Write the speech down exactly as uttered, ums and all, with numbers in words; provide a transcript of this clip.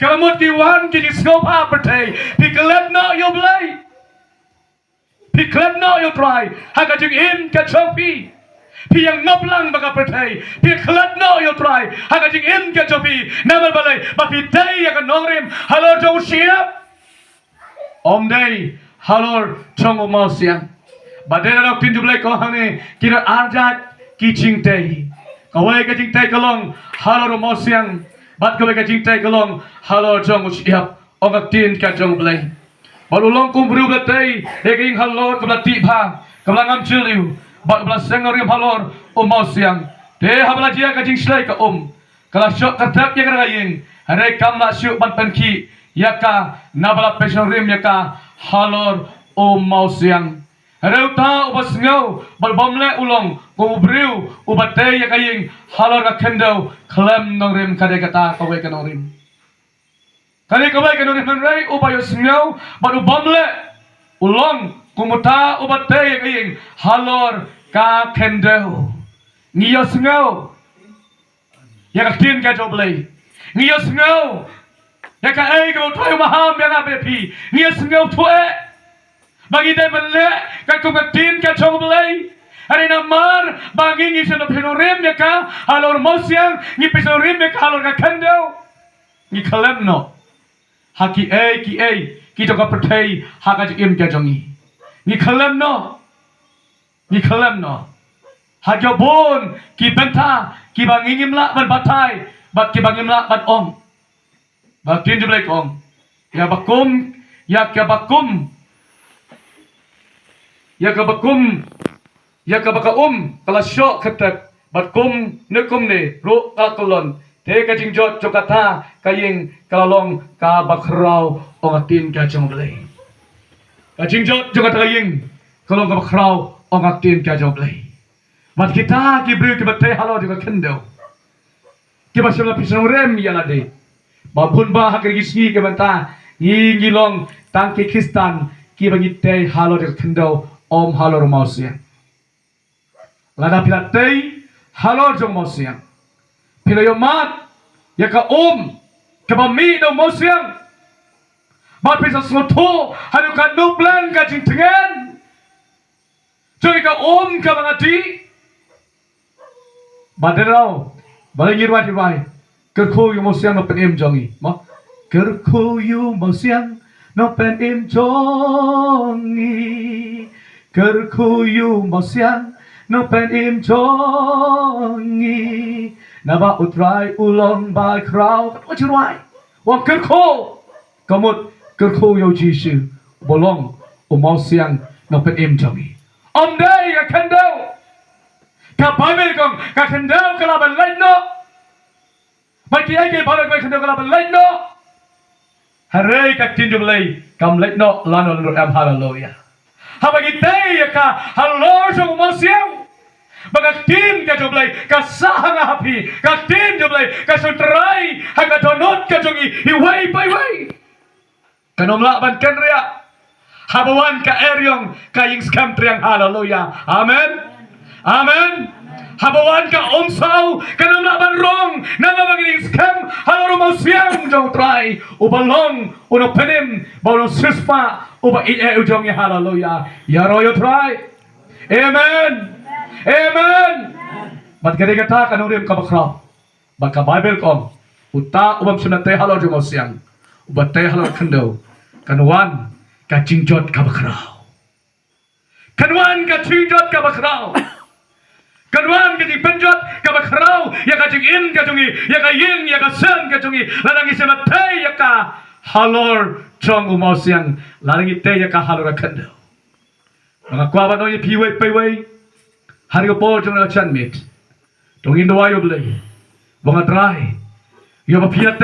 Ka mut ki wan ki jingsngewbha pyrthei. Phi klet noh ïa U Blei. Phi klet noh ïa U Trai ha ka jingim ka jong phi. Phi ïa ngop lang bad ka pyrthei. Phi klet noh ïa U Trai ha ka jingim ka jong phi. Namar balei? Ba phi dei ïa ka nongrim halor jong u shyiap. Ym dei halor jong u mawsiang. Bad dei na ka ktien jong U Blei ka ong hangne, ki don arjat ki jingtei. Kawei ka jingtei ka long halor u mawsiang, bad kawei ka jingtei ka long halor jong u shyiap. Ong ka ktien ka jong U Blei. Bad u long kum u briew ba la tei ïa ka ïing halor kaba la tih bha, kaba la ngam jylliew, bad kaba la seng nongrim halor u mawsiang. Te haba la jia ka jingshlei ka um, ka la shoh kyrtep ïa kata ka ïing, hynrei kam lah shuh ban pynkhih ïa ka, naba la pynshong nongrim ïa ka halor u mawsiang. Hynrei uta uba sngew bad bym leh u long kum u briew uba tei ïa ka ïing halor ka khyndew khlem nongrim. Ka dei kata kawei ka nongrim. Ka dei kawei ka nongrim, hynrei uba ïohsngew bad u bym leh u long kum uta uba tei ïa ka ïing halor ka khyndew. Ngi ïohsngew ïa ka ktien ka jong U Blei. Ngi ïohsngew ïa kaei kaba U Trai u maham ïa nga bad ïa phi. Ngi ïohsngew thuh eh ba ngi dei ban leh katkum ka ktien ka jong U Blei. Hynrei namar ba ngi, ngi shu pynshong nongrim ïa ka halor u mawsiang, ngi pynshong nongrim ïa ka halor ka khyndew, ngi khlem noh ha kiei kiei ki jong ka pyrthei ha ka jingim ka jong ngi. Ngi khlem noh, ngi khlem noh ha kiba bun ki bynta kiba ngi ngim lah ban batai bad kiba ngim lah ban ong. Ba ka ktien jong U Blei ka ong, ïa ba kum, ïa kaba kum, ïa kaba kum, ïa kaba ka um ka la shoh kyrtep, bad kumne kumne ruh ka kyllon, te ka jingjot jong kata ka ïing ka la long kaba khraw, ong ka ktien ka jong U Blei. Ka jingjot jong kata ka ïing ka long kaba khraw, ong ka ktien ka jong U Blei. Bad kita ki briew kiba tei halor jong ka khyndew, kiba shym la pynshong nongrim ïa lade. Ba bun ba ha kine ki sngi ki mynta ngi, ngi long tang ki Khristan kiba ngi tei halor jong ka khyndew, ym halor u mawsiang. Lada phi la tei halor jong u mawsiang, phi la ïohmad ïa ka um kaba mih na u mawsiang, bad phi sa sngewthuh haduh katno pleng ka jingtngen jong ka um kaba nga dih. Bad dei daw, balei ngi rwai, ngi rwai, kyrkhu ïa u mawsiang nongpynim jong ngi, mo? Kyrkhu ïa u mawsiang nongpynim jong ngi. Kyrkhu ïa u mawsiang nongpynim jong ngi. Naba U Trai u long ba khraw. Katno ngi rwai. Wan kyrkhu. Ka mut kyrkhu ïa u Jisu uba long u mawsiang nongpynim jong ngi. Ym dei ka khyndew. Ka Baibl ka ong ka khyndew ka lah ban leit noh. Ba kiei kiei baroh ka khyndew ka lah ban leit noh. Hynrei ka ktien jong U Blei kam leit noh lano lano ruh em. Haleluya. Haba ngi tei ïa ka halor jong u mawsiang, ba ka ktien ka jong U Blei ka sah ha nga ha phi. Ka ktien jong U Blei ka shong trai ha ka dohnud ka jong ngi iwei pa iwei. Kan ym lah ban kynriah. Haba wan ka eriong ka ïing skhem triang. Haleluya. Amen. Amen. Haba wan ka umsaw kan ym lah ban rong. Namar ba ngi ïing skhem halor u mawsiang jong u Trai uba long u nongpynim, ba u nongsiewspah, uba ïeit eh u jong ngi. Haleluya. Ïaroh ïa u Trai. Amen. Amen. Bad ka dei kata ka nongrim kaba khraw. Ba ka Baibl ka ong, uta u bym shym la tei halor jong u mawsiang, uba tei halor khyndew, kan wan ka jingjot kaba khraw. Kan wan ka jingjot kaba khraw. Kan wan ka jingpynjot kaba khraw ïa ka jingim ka jong ngi, ïa ka ïing, ïa ka sem ka jong ngi, lada ngi shym la tei ïa ka halor jong u mawsiang, lada ngi tei ïa ka halor ka khyndew. Ba nga kwah ban ong ïa phi iwei pa iwei ha ri ka por jong nga ka janmiet. To ngin duwai ïa U Blei, ba nga Trai, ïa ba phi ïa